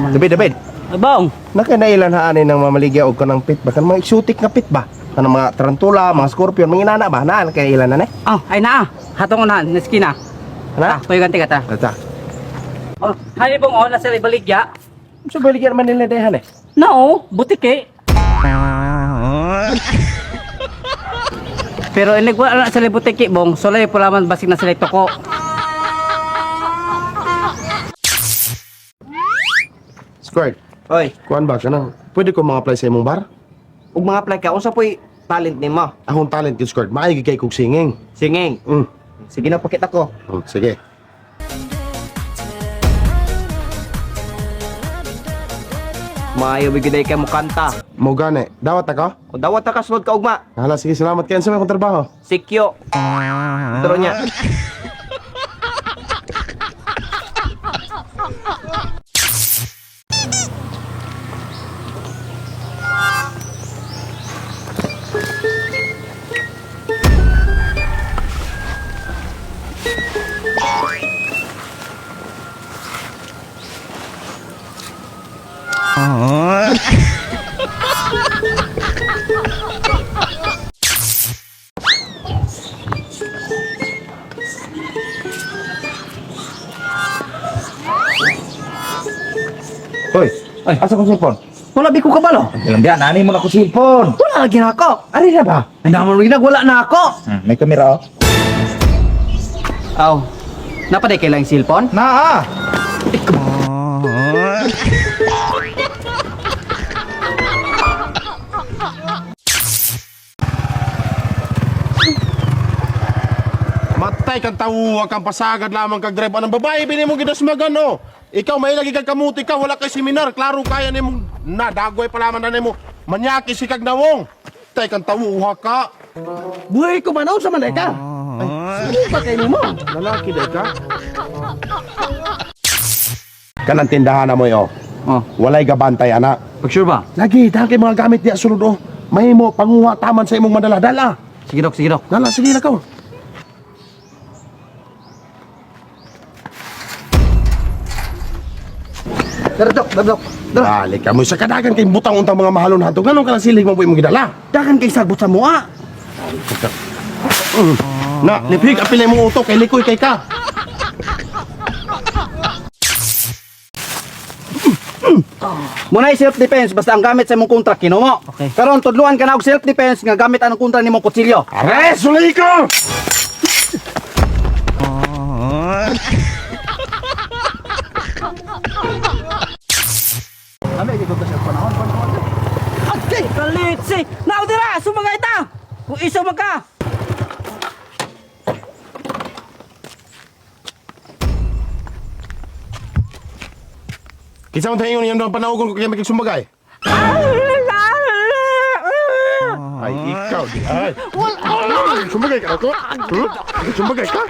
David, David. Abong. Nakanailan haani ng mamaligya og kanang pit ba? Kanang mga exotic nga pit ba? Kanang mga tarantula, mga scorpion, mga inana ba? Naan kay ilan na ne? Oh, ay naa. Hatong unahan, naskina. Ana? Ah, tuyo ganti ka ta. Tata. Oh, hani bong oh, nasa ibaligya. So baligya man nila dahan eh. No, butike. Pero inig wala na sila butike bong, sulay pula man basig na sila toko. Squirt. Oy, Kuan ba kanang? Pwede ko mga apply sa imong bar? ug mga apply ka unsa po'y talent nimo? Akong talent kid Squirt, maayo gid kay kog singing. Singing. Sige na pakita ko. Oh, sige. Maayo bigay kay mo kanta. Mo gani. Dawat ako? Kung dawat ta ka sulod ka ugma. Hala, sige, salamat kay sa akong trabaho. Sikyo. Turo niya. Hoy, Ay. asa kong cellphone? Wala bi ko kabalo. Ilang diyan, ani mo na ko cellphone. Wala lagi na ako. Ari na ba? Ay naman rin wala na ako. May kamera oh. Aw. Napaday kay lang cellphone? Naa. Matay kang tawuwa kang pasagad lamang kag drive anang babae bini mo gidasmagan oh. Ikaw may lagi kag kamuti ka wala kay seminar klaro kaya nimo na dagway pa lamang na nimo manyaki si kag nawong. Tay kang tawuha ka. Buhay ko man sa man ka. Ay, ba kay nimo? Lalaki day ka. Kanang tindahan na mo yo. Oh, Walay gabantay ana. pag sure ba? Lagi dahil kay mga gamit diya sulod oh. Mahimo panguha taman sa imong madala dala. Sige dok, sige dok. Dala sige na ka. Dara dok, dara dok. Dara. Balik ka mo sa kadagan kay butang untang mga mahalon hanto. Nganong kanang silig mo po imong gidala? Dagan kay sagbot sa mua. Na, lipig apil imong utok kay likoy kay ka. Muna self defense basta ang gamit sa imong kontra kinumo. Okay. Karon tudluan ka na og self defense nga gamit anong kontra nimong kutsilyo. Are, sulay ko! Okay, kalitsi. Now dira, sumagay ta. Kung iso man ka. Kinsa man tayo ingon ang panawgon ko kay makigsumagay? Ay, ikaw di ay. Wala. Sumagay ka ako? Sumagay ka?